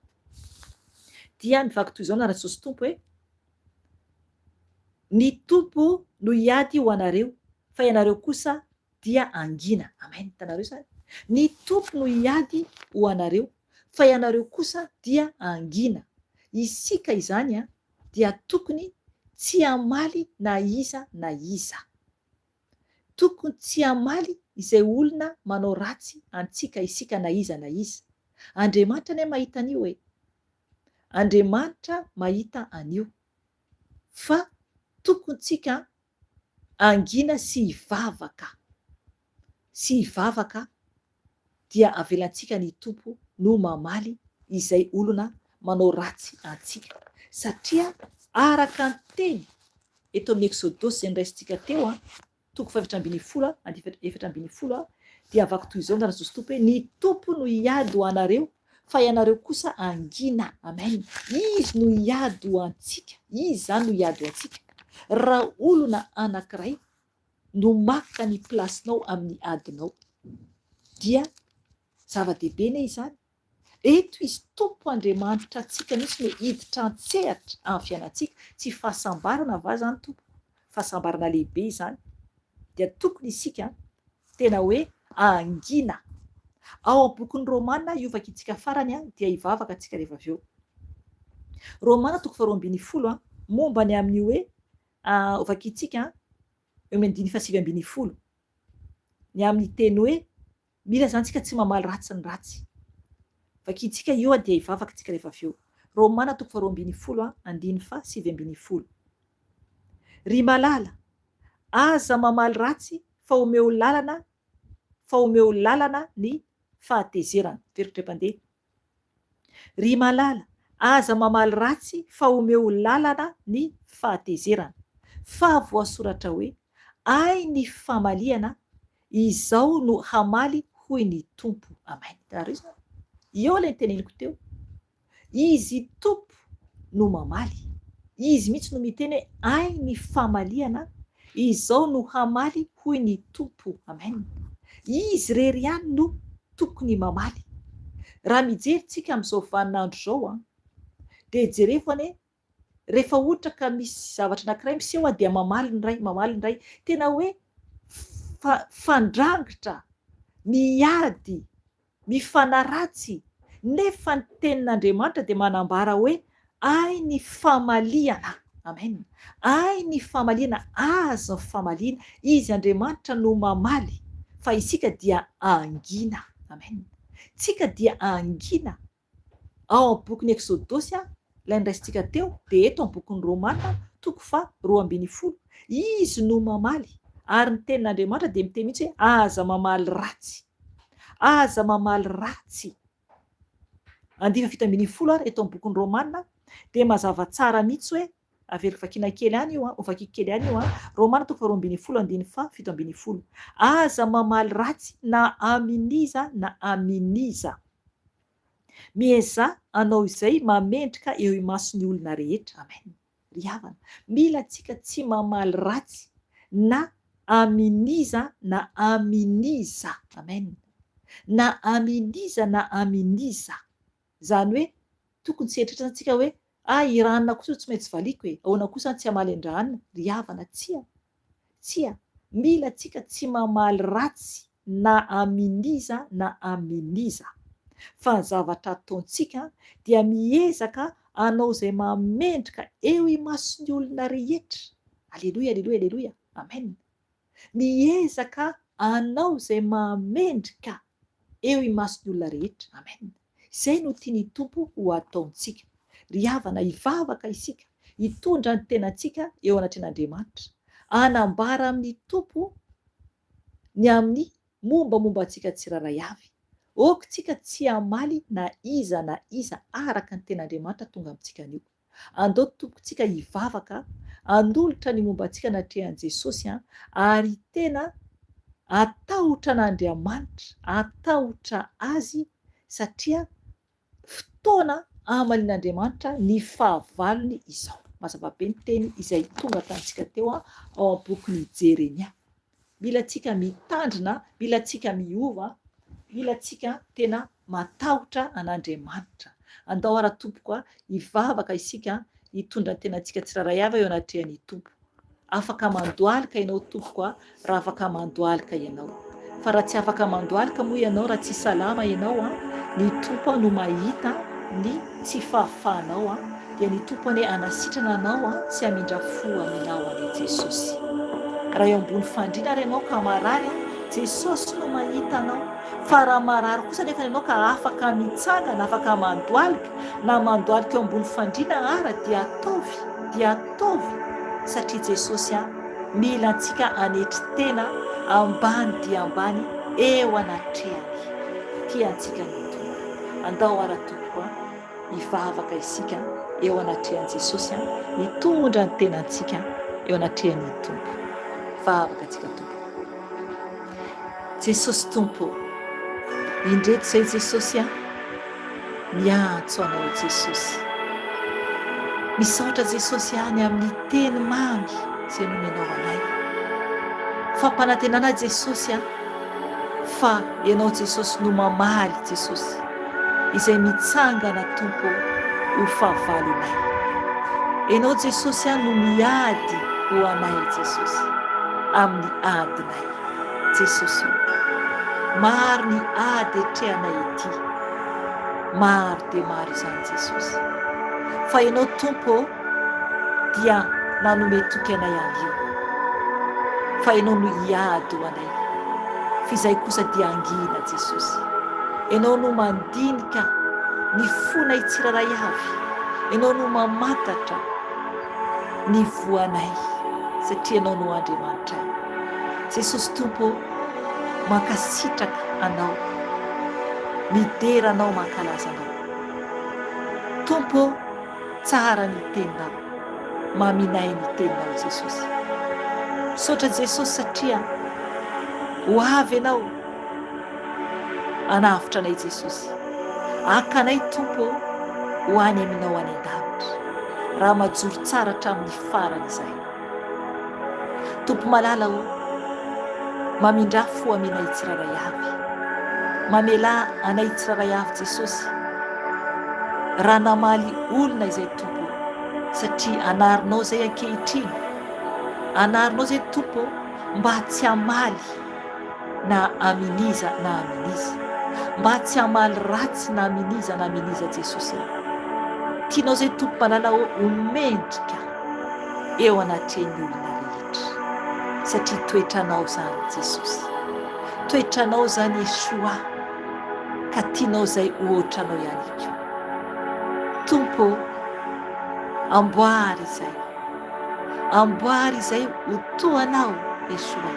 dia mivaky toy izao ny anaran'i Jesosy Tompo hoe, Ny Tompo no hiady ho anareo, fa ianareo kosa dia hangina. Amen. Hitanareo izany? Ny Tompo no hiady ho anareo, fa ianareo kosa dia hangina. Isika izany an, dia tokony tsy hamaly na iza na iza. Tokony tsy hamaly izay olona manao ratsy antsika isika na iza na iza. Andriamanitra anie mahita an'io e! Andriamanitra mahita an'io. Fa tokony tsika hangina sy hivavaka sy hivavaka dia avelantsika ny Tompo no mamaly izay olona manao ratsy antsika satria araka ny teny eto amin'ny Eksodosy izay noraisintsika teo an, toko fahefatra 14 andininy 14 dia vaky toy izao ny Jesosy Tompo hoe ny Tompo no hiady ho anareo fa ianareo kosa hangina. Amen. Izy no hiady ho antsika. Izy izany no hiady ho antsika. Raha olona anankiray no maka ny place-nao amin'ny adinao dia zava-dehibe anie izany. Eto Izy Tompo Andriamanitra antsika mihitsy no hiditra an-tsehatra amin'ny fiainantsika. Tsy fahasambarana va izany tompoko? Fahasambarana lehibe izany. Dia tokony isika tena hoe hangina. Ao amin'ny bokin'ny Romana io vakintsika farany dia hivavaka tsika rehefa avy eo. Romana toko faharoa 12 momba ny amin'ny hoe Hovakintsika eo amin'ny andininy faha-19 ny amin'ny teny hoe mila izany tsika tsy mamaly ratsy ny ratsy. Vakintsika io dia hivavaka tsika rehefa avy eo. Romana toko faha-12 andininy faha-19. Ry malala, aza mamaly ratsy fa omeo lalana fa omeo lalana ny fahatezerana. Veriko indray mpandeha. Ry malala, aza mamaly ratsy fa omeo lalana ny fahatezerana. Fa voasoratra hoe, Ahy ny famaliana, Izaho no hamaly hoy ny Tompo. Amen. Hitanareo izany? Eo ilay noteneniko teo. Izy Tompo no mamaly. Izy mihitsy no miteny hoe ahy ny famaliana, izao no hamaly hoy ny Tompo. Amen. Izy irery ihany no tokony mamaly. Raha mijery tsika amin'izao vaninandro izao an, dia jerevo anie rehefa ohatra ka misy zavatra anankiray miseho an, dia mamaly ny iray, mamaly ny iray. Tena hoe fandrangitra, miady, mifanaratsy, nefa ny tenin'Andriamanitra dia manambara hoe. Ahy ny famaliana. Amen. Ahy ny famaliana, Azy ny famaliana. Izy Andriamanitra no mamaly, fa isika dia angina. Amen. Tsika dia angina. Ao amin'ny bokin'ny Eksodosy, ilay noraisintsika teo, dia eto amin'ny bokin'ny Romana, toko faha 12. Izy no mamaly. Ary ny tenin'Andriamanitra dia miteny mihitsy hoe, aza mamaly ratsy. Aza mamaly ratsy. Andiva 17 ary eto amin'ny bokin'ny Romana dia mazava tsara mihitsy hoe, averiko vakiana kely ihany io an, hovakiko kely ihany io an, Romana toko faharoa ambinifolo andininy faha 17. Aza mamaly ratsy na amin'iza na amin'iza. Miezaha hanao izay mahamendrika eo imason'ny olona rehetra. Amen. Ry havana, mila antsika tsy mamaly ratsy na amin'iza na amin'iza. Amen. Na amin'iza na amin'iza. Izany hoe tokony tsy hieritreritra izany tsika hoe, ah i ranona kosa tsy maintsy valiako e, ahoana kosa tsy hamaly an-dRanona? Ry havana, tsia. Tsia, mila tsika tsy mamaly ratsy na amin'iza na amin'iza. Fa ny zavatra ataontsika dia miezaka hanao izay mahamendrika eo imason'ny olona rehetra. Aleloia, aleloia, aleloia. Amen. Miezaka hanao izay mahamendrika eo imason'ny olona rehetra. Amen. Izay no tian'ny Tompo ho ataontsika. Ry havana, hivavaka isika, hitondra ny tenantsika eo anatrehan'Andriamanitra, hanambara amin'ny Tompo ny amin'ny mombamomba antsika tsirairay avy. Aoka isika tsy hamaly na iza na iza araka ny tenin'Andriamanitra tonga amintsika anio. Andao tompoko-tsika hivavaka, hanolotra ny momba antsika anatrehan'i Jesosy ary tena hatahotra an'Andriamanitra, hatahotra Azy satria fotoana hamalian'Andriamanitra ny fahavalony izao. Mazava be ny teny izay tonga tamintsika teo ao amin'ny bokin'i Jeremia. Mila antsika mitandrina, mila antsika miova, mila antsika tena matahotra an'Andriamanitra. Andao ara tompoko a, hivavaka isika, hitondra ny tenantsika tsirairay avy eo anatrehan'ny Tompo. Afaka mandohalika ianao tompoko a, raha afaka mandohalika ianao. Fa raha tsy afaka mandohalika moa ianao, raha tsy salama ianao a, ny Tompo no mahita ny tsy fahafahanao a, dia ny Tompo anie hanasitrana anao a, sy hamindra fo aminao anie Jesosy. Raha eo ambony fandriana ary ianao ka marary a, Jesosy no mahita anao. Fa raha marary kosa anefa ianao ka afaka mitsangana, afaka mandohalika, na mandohalika eo ambony fandriana ara dia ataovy, dia ataovy satria Jesosy a, mila antsika hanetry tena ambany dia ambany eo anatrehany. Tia antsika ny Tompo. Andao ara tompoko a, hivavaka isika eo anatrehan'i Jesosy a, hitondra ny tenantsika eo anatrehan'ny Tompo. Hivavaka antsika tompoko. Jesosy Tompo ô, indreto izay Jesosy a, miantso Anao Jesosy. Misaotra Jesosy a ny amin'ny teny mamy izay nomenao anay. Fampanantenana Jesosy a fa Ianao Jesosy no mamaly Jesosy izay mitsangana Tompo ô ho fahavalonay. Ianao Jesosy a no miady ho anay Jesosy amin'ny adinay. Jesosy o. Maro ny ady atrehanay ety. Maro dia maro izany Jesosy. Fa Ianao Tompo ô dia nanome toky anay anio. Fa Ianao no hiady ho anay. F'izay kosa dia hangina Jesosy. Ianao no mandinika ny fonay tsirairay avy. Ianao no mamantatra ny voanay satria Ianao no Andriamanitray. Jesosy Tompo ô, mankasitraka Anao, midera Anao, mankalaza Anao. Tompo ô, tsara ny teninao, maminay ny teninao Jesosy. Misaotra Jesosy satria ho avy Ianao hanavotra anay Jesosy. Haka anay Tompo ô ho any aminao any an-danitra. Raha majoro tsara hatramin'ny farany izahay. Tompo malala ô, mamindrà fo aminay tsirairay avy. Mamelà anay tsirairay avy Jesosy raha namaly olona izay Tompo ô, satria anarinao izay ankehitriny. Anarinao izay Tompo ô, mba tsy hamaly na aminiza na aminiza. Mba tsy hamaly ratsy na aminiza na aminiza Jesosy a. Tianao izay Tompo malala ô ho mendrika eo anatrehan'ny olona rehetra satria toetranao izany Jesosy. Toetranao izany Yeshua ka tianao izay ho ohatranao ihany koa. Tompo ô, amboary izay. Amboary izay ho toa Anao, Yeshua.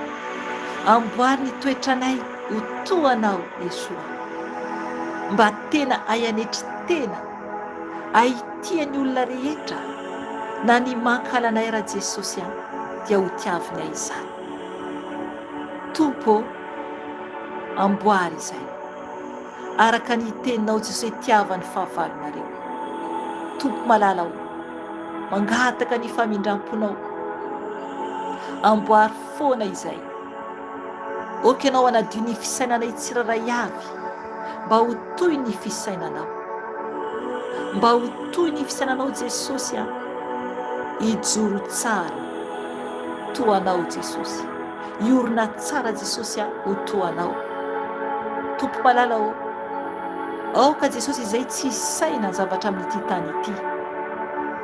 Amboary ny toetranay ho toa Anao, Yeshua. Mba tena hay hanetry tena, hay hitia ny olona rehetra, na ny mankahala anay ra Jesosy an, dia ho tiavinay izany. Tompo ô, amboary izay. Araka ny teninao Jesosy hoe tiava ny fahavalonareo. Tompo malala ô, mangataka ny famindramponao. Amboary foana izay. Ok ianao hanadio ny fisainanay tsirairay avy mba ho toy ny fisainanao. Mba ho toy ny fisainanao Jesosy a. Hijoro tsara toa anao Jesosy. Hiorina tsara Jesosy a ho toa anao. Tompo malala ô, aoka Jesosy izay tsy hisaina ny zavatra amin'ity tany ity,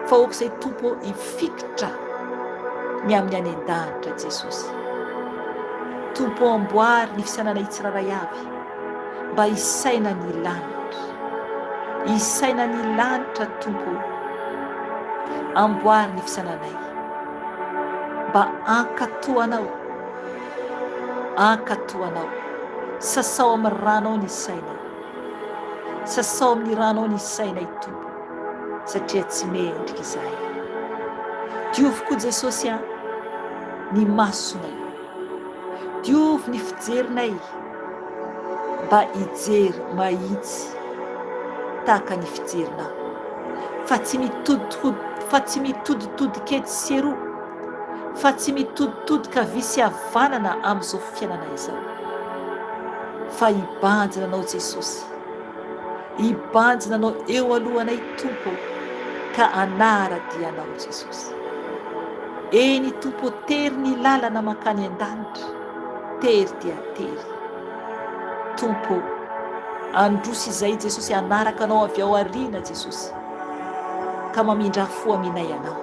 fa aoka izay Tompo ô hifikitra ny amin'ny any an-danitra Jesosy. Tompo ô amboary ny fisainanay tsirairay avy mba hisaina ny lanitra. Hisaina ny lanitra Tompo ô. Amboary ny fisainanay. Mba hankatò Anao, hankatò Anao. Sasao amin'ny ranao ny sainay. Sasao amin'ny ranao ny sainay Tompo, satria tsy mendrika izahay. Diovy koa Jesosy a, ny masonay. Diovy ny fijerinay mba hijery mahitsy tahaka ny fijerinao, fa tsy fa tsy mitoditodika etsy sy eroa, fa tsy mitoditodika havia sy havanana amin'izao fiainana izao, fa hibanjina Anao Jesosy. Hibanjina Anao eo alohanay Tompo ô, ka hanara-dia Anao Jesosy. Eny Tompo ô, tery ny lalana mankany an-danitra, tery dia tery. Tompo ô, androso izay Jesosy hanaraka Anao avy ao aoriana Jesosy, ka mamindrà fo aminay Ianao.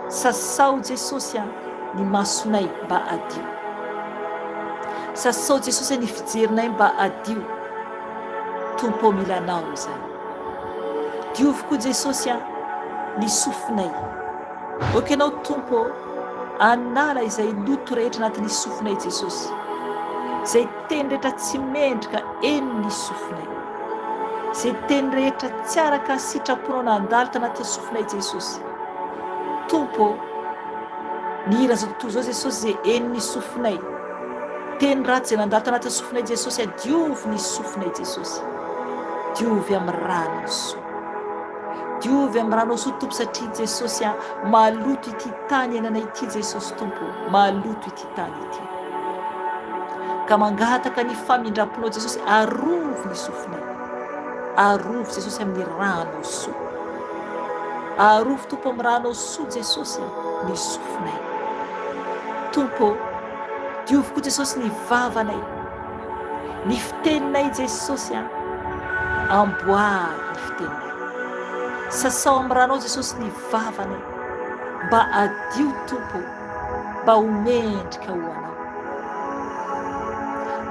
Sasao Jesosy a, ny masonay mba hadio. Sasao Jesosy a, ny fijerinay mba hadio. Tompo ô mila Anao izahay. Diovy koa Jesosy a, ny sofinay. Ok Ianao Tompo ô, anala izay loto rehetra anatin'ny sofinay Jesosy. Izay teny rehetra tsy mendrika henon'ny sofinay. Izay teny rehetra tsy araka ny sitraponao nandalo tanatin'ny sofinay Jesosy. Tompo ô, ny hiran'izao tontolo izao Jesosy izay henon'ny sofinay. Teny ratsy izay nandalo tanatin'ny sofinay Jesosy a, diovy ny sofinay Jesosy. Diovy amin'ny ranao soa. Diovy amin'ny ranao soa Tompo satria Jesosy a, maloto ity tany iainanay ity Jesosy Tompo, maloto ity tany ity. Ka mangataka ny famindram-ponao Jesosy, arovy ny sofinay. Arovy Jesosy amin'ny ranao soa. Arovy Tompo amin'ny ranao soa Jesosy ny sofinay. Tompo, diovy koa Jesosy ny vavanay. Ny fiteninay Jesosy a, amboary ny fiteninay. Sasao amin'ny ranao Jesosy ny vavanay mba hadio Tompo, mba ho mendrika ho Anao.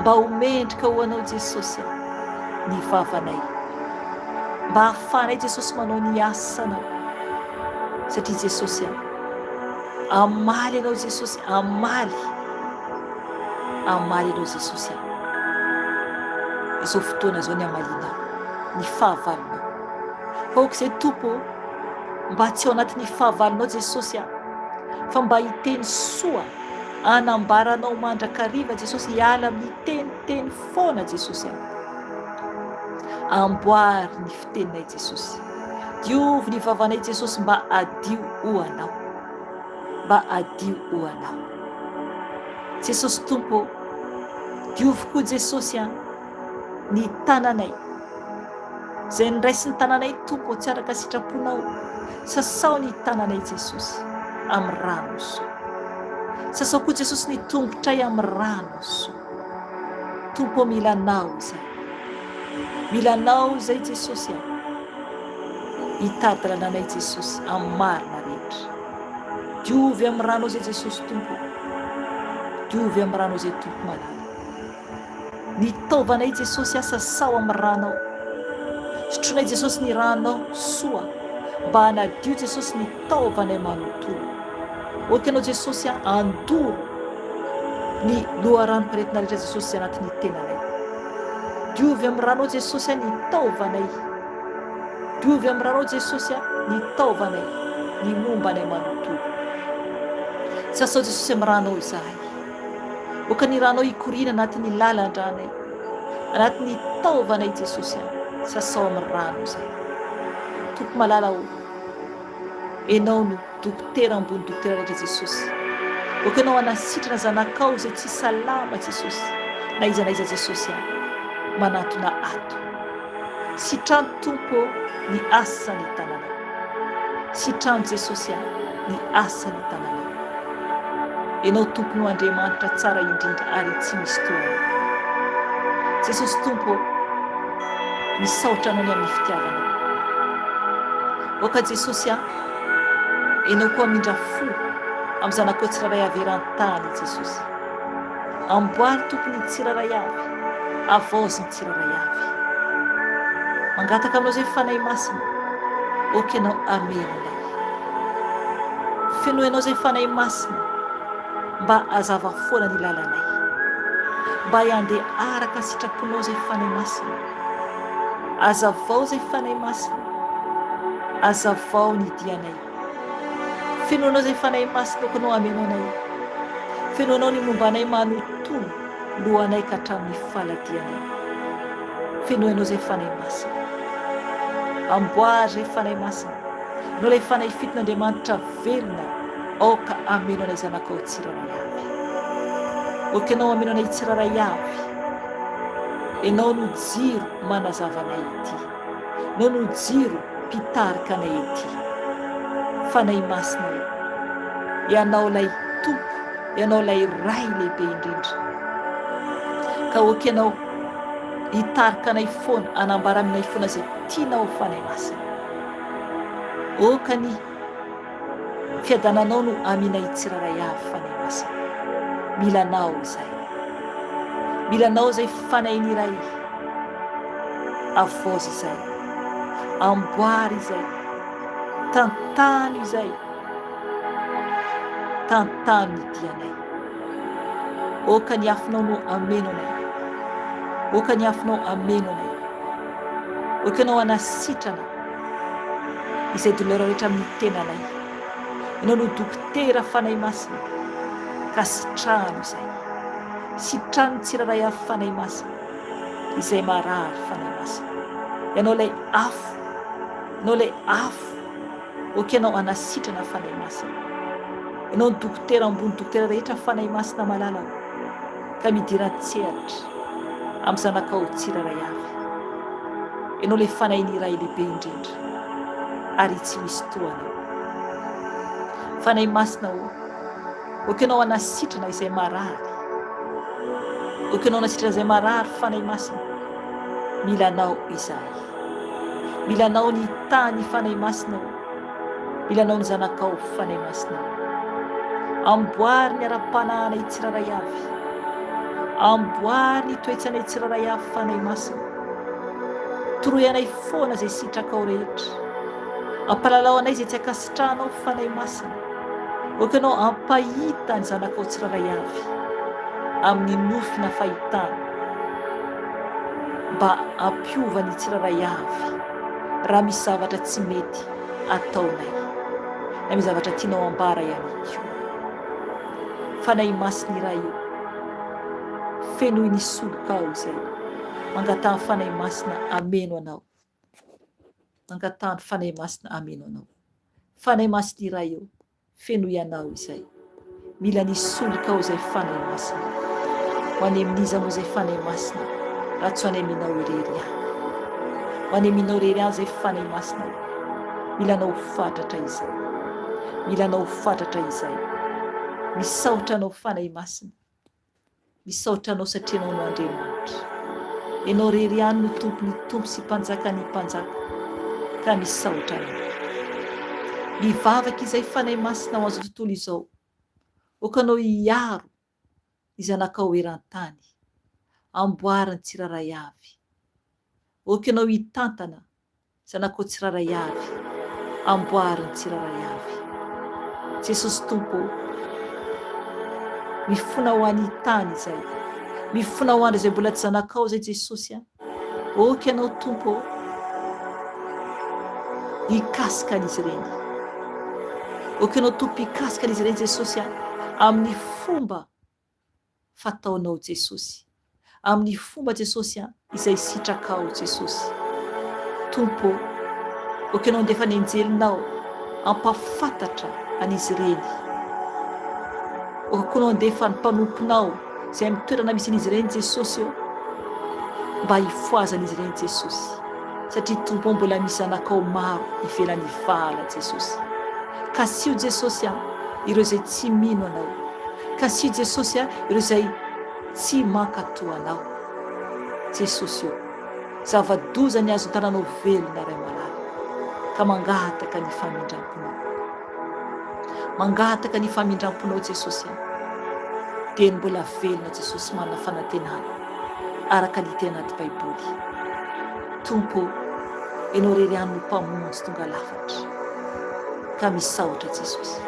Mba ho mendrika ho Anao Jesosy a, ny vavanay. Mba hahafahanay Jesosy manao ny asanao. Satria Jesosy a, hamaly Anao Jesosy, hamaly. Hamaly anao Jesosy aho. Izao fotoana izao ny hamalianao ny fahavalonao. Aoka izay Tompo ô, mba tsy ao anatin'ny fahavalonao Jesosy aho, fa mba hiteny soa, hanambara anao mandrakariva Jesosy, hiala amin'ny teniteny foana Jesosy aho. Amboary ny fiteninay Jesosy. Diovy ny vavanay Jesosy mba hadio ho anao. Mba hadio ho anao. Jesosy Tompo ô, diovy koa Jesosy an, ny tananay, izay niraisin'ny tananay Tompo ô, tsy araka sitraponao, sasao ny tananay Jesosy amin'ny ranao soa. Sasao koa Jesosy ny tongotray amin'ny ranao soa. Tompo ô, mila Anao izahay. Mila Anao izay Jesosy an. Hitari-dalana anay Jesosy amin'ny marina rehetra. Diovy amin'ny ranao izay Jesosy Tompo ô. Diovy amin'ny ranao izay Tompo malala. Ny taovanay Jesosy a sasao amin'ny ranao. Sotroinay Jesosy ny ranao soa mba hanadio Jesosy ny taovanay manontolo. Ok anao Jesosy a andoro ny loharanom-paretina rehetra Jesosy izay anatin'ny tenanay. Diovy amin'ny ranao Jesosy a ny taovanay. Diovy amin'ny ranao Jesosy a ny taovanay, ny momba anay manontolo. Sasao Jesosy amin'ny ranao izahay. Oka ny ranao hikoriana anatin'ny lalan-dranay, anatin'ny taovanay Jesosy a, sasao amin'ny rano izahay. Tompo malala o, Enao no dokotera ambony dokotera rehetra Jesosy. Ok Enao hanasitrana zanakao izay tsy salama Jesosy na iza na iza Jesosy a manantona ato. Sitrano Tompo ô ny asan'ny tananao. Sitrano Jesosy a ny asan'ny tananao. Enao Tompo no Andriamanitra tsara indrindra ary tsy misy toa Anao. Jesosy Tompo ô misaotra Anao ny amin'ny fitiavanao. Aoka Jesosy a! Enao koa hamindra fo amin'ny zanakao tsirairay avy eran-tany Jesosy. Amboary Tompo ny tsirairay avy, avaozy ny tsirairay avy. Mangataka aminao izay Fanahy Masina, aoka Ianao hameno anay. Fenoy Ianao izay Fanahy Masina mba hazava foana ny lalanay. Mba handeha araka ny sitraponao izay Fanahy Masina. Azavao izay Fanahy Masina, azavao ny dianay. Fenoinao izay Fanahy Masina aoka Anao hameno anay. Fenoinao ny momba anay manontolo, lohanay ka hatramin'ny faladianay. Fenoinao izay Fanahy Masina. Amboary izay Fanahy Masina. Anao ilay Fanahy fiton'Andriamanitra velona, aoka hameno anay zanakao tsirairay avy. Aoka Ianao hameno anay tsirairay avy. Ianao no jiro manazava anay ety. Ianao no jiro mpitarika anay ety. Fanahy Masina ô, Ianao ilay Tompo, Ianao ilay Ray lehibe indrindra. Ka aoka Ianao hitarika anay foana, hanambara aminay foana izay tianao Fanahy Masina. Aoka ny Fiadananao no aminay tsirairay avy Fanahy Masina. Mila Anao izahay. Mila Anao izay Fanahin'ny Ray. Avaozy izay. Amboary izay. Tantano izay. Tantano ny dianay. Oka ny afonao no ameno anay. Oka ny afonao ameno anay. Oka ianao hanasitrana izay douleur rehetra amin'ny tenanay. Ianao no dokotera Fanahy Masina ka sitrano izay. Sitrano ny tsirairay avy Fanahy Masina izay marary Fanahy Masina. Ianao ilay afo, Ianao ilay afo, ok Ianao hanasitrana Fanahy Masina. Ianao no dokotera ambony dokotera rehetra Fanahy Masina malala o. Ka midira an-tsehatra amin'ny zanakao tsirairay avy. Ianao ilay Fanahin'ny Ray lehibe indrindra ary tsy misy toa Anao. Fanahy Masina ô, ok Ianao hanasitrana izay marary. Ok Ianao hanasitrana izay marary Fanahy Masina. Mila Anao izahay. Mila Anao ny tany Fanahy Masina ô. Mila Anao ny zanakao Fanahy Masina ô. Amboary ny ara-panahinay tsirairay avy. Amboary ny toetsanay tsirairay avy Fanahy Masina. Toroy anay foana izay sitrakao rehetra. Ampalalao anay izay tsy ankasitrahanao Fanahy Masina. Aoka Ianao hampahita ny zanakao tsirairay avy amin'ny nofy na fahitana mba hampiova ny tsirairay avy raha misy zavatra tsy mety ataonay na misy zavatra tianao ambara ihany koa. Fanahy Masina iray ô, fenoy ny solokao izay. Mangataha ny Fanahy Masina hameno anao. Mangataha ny Fanahy Masina hameno anao. Fanahy Masina iray ô, fenoy anao izay. Mila ny solokao izay Fanahy Masina. Ho any amin'iza moa izay Fanahy Masina raha tsy ho any aminao irery ihany. Ho any aminao irery ihany izay Fanahy Masina ô. Mila anao fatratra izay. Mila anao fatratra izay. Misaotra anao Fanahy Masina. Misaotra Anao satria Ianao no Andriamanitra. Ianao irery ihany no Tompon'ny tompo sy Mpanjakan'ny mpanjaka. Ka misaotra Anao. Mivavaka izay Fanahy Masina ho an'izao tontolo izao. Aoka Anao hiaro ny zanakao eran-tany. Amboary ny tsirairay avy. Aoka Ianao hitantana zanakao tsirairay avy. Amboary ny tsirairay avy. Jesosy Tompo ô, mifona ho an'ny tany izay. Mifona ho an'ireo izay mbola tsy zanakao izay Jesosy a. Aoka Ianao Tompo ô, hikasika an'izy ireny. Aoka Ianao Tompo hikasika an'izy ireny Jesosy a, amin'ny fomba fataonao Jesosy. Amin'ny fomba Jesosy a, izay sitrakao Jesosy. Tompo ô, aoka Ianao handefa ny anjelinao hampafantatra an'izy ireny. Aoka koa Ianao handefa ny mpanomponao izay amin'ny toerana misy an'izy ireny Jesosy ô, mba hifohazan'izy ireny Jesosy. Satria Tompo ô, mbola misy zanakao maro ivelan'ny vala Jesosy. Kasiho Jesosy a, ireo izay tsy mino Anao. Kasiho Jesosy a, ireo izay tsy mankatò Anao. Jesosy ô, zava-doza ny azon-tananao velona Ray malala, ka mangataka ny famindram-ponao. Mangataka ny famindram-ponao Jesosy a. Dieny mbola velona Jesosy manana fanantenana araka ny hita anaty Baiboly. Tompo ô, Ianao irery ihany no Mpamonjy tonga lafatra. Ka misaotra Jesosy.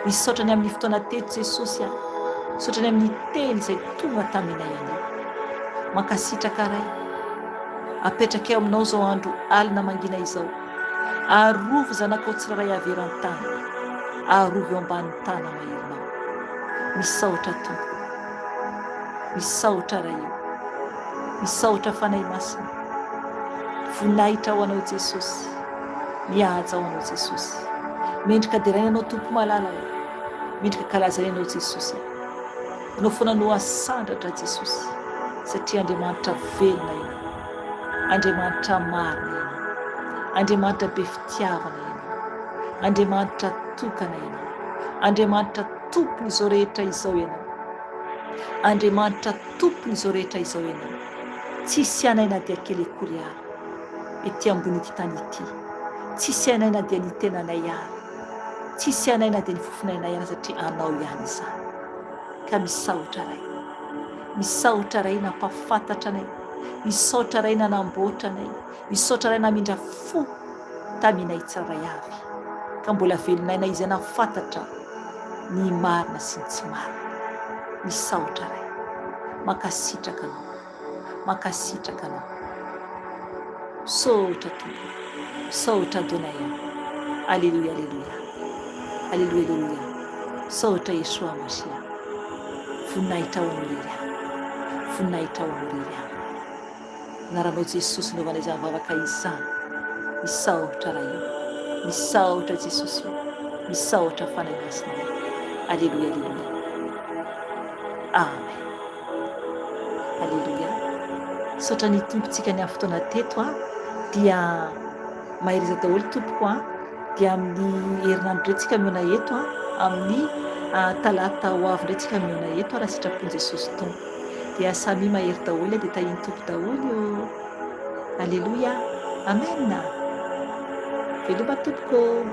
Misaotra ny amin'ny fotoana teto Jesosy a. Misaotra ny amin'ny teny izay tonga taminay anio. Mankasitraka Ray. Apetrakay ao aminao izao andro alina mangina izao. Arovy zanakao tsirairay avy eran-tany. Arovy eo ambanin'ny tana maherinao. Misaotra Tompo. Misaotra Ray o. Misaotra Fanahy Masina. Voninahitra ho Anao Jesosy. Mihaja ho Anao Jesosy. Mendrika deraina Ianao Tompo malala o. Mendrika kalazaina Ianao Jesosy a. Ianao foana no asandratra Jesosy satria Andriamanitra velona Ianao. Andriamanitra marina Ianao. Andriamanitra be fitiavana Ianao. Andriamanitra tokana Ianao. Andriamanitra Tompon'izao rehetra izao Ianao. Andriamanitra Tompon'izao rehetra izao Ianao. Tsisy anay na dia kely akory ary ety ambon'ity tany ity. Tsisy anay na dia ny tenanay ary. Tsisy anay na dia ny fofonainay ary satria Anao ihany izany. Ka misaotra Ray. Misaotra Ray nampahafantatra anay. Misaotra Ray nanamboatra anay. Misaotra Ray namindra fo taminay tsirairay avy. Ka mbola velon'aina izay nahafantatra ny marina sy ny tsy marina. Misaotra Ray. Mankasitraka Anao. Mankasitraka Anao. Misaotra Tompo. Misaotra Adonai a. Aleloia aleloia. Aleloia aleloia. Misaotra Yeshua Mashiach. Voninahitra ho Anao irery ihany. Voninahitra ho Anao irery ihany. Anaranao Jesosy naovana izany vavaka izany. Misaotra Ray o. Misaotra Jesosy o. Misaotra Fanahy Masina o. Aleloia aleloia. Amen. Aleloia. Misaotra ny Tompontsika ny amin'ny fotoana teto a. Dia mahereza daholo tompoko a. Dia amin'ny herinandro indray tsika mihaona eto a. Amin'ny talata ho avy indray tsika mihaona eto raha sitrapon'i Jesosy Tompo. Dia samia mahery daholo dia tahian'ny Tompo daholo ô. Aleloia. Amen. Veloma tompoko.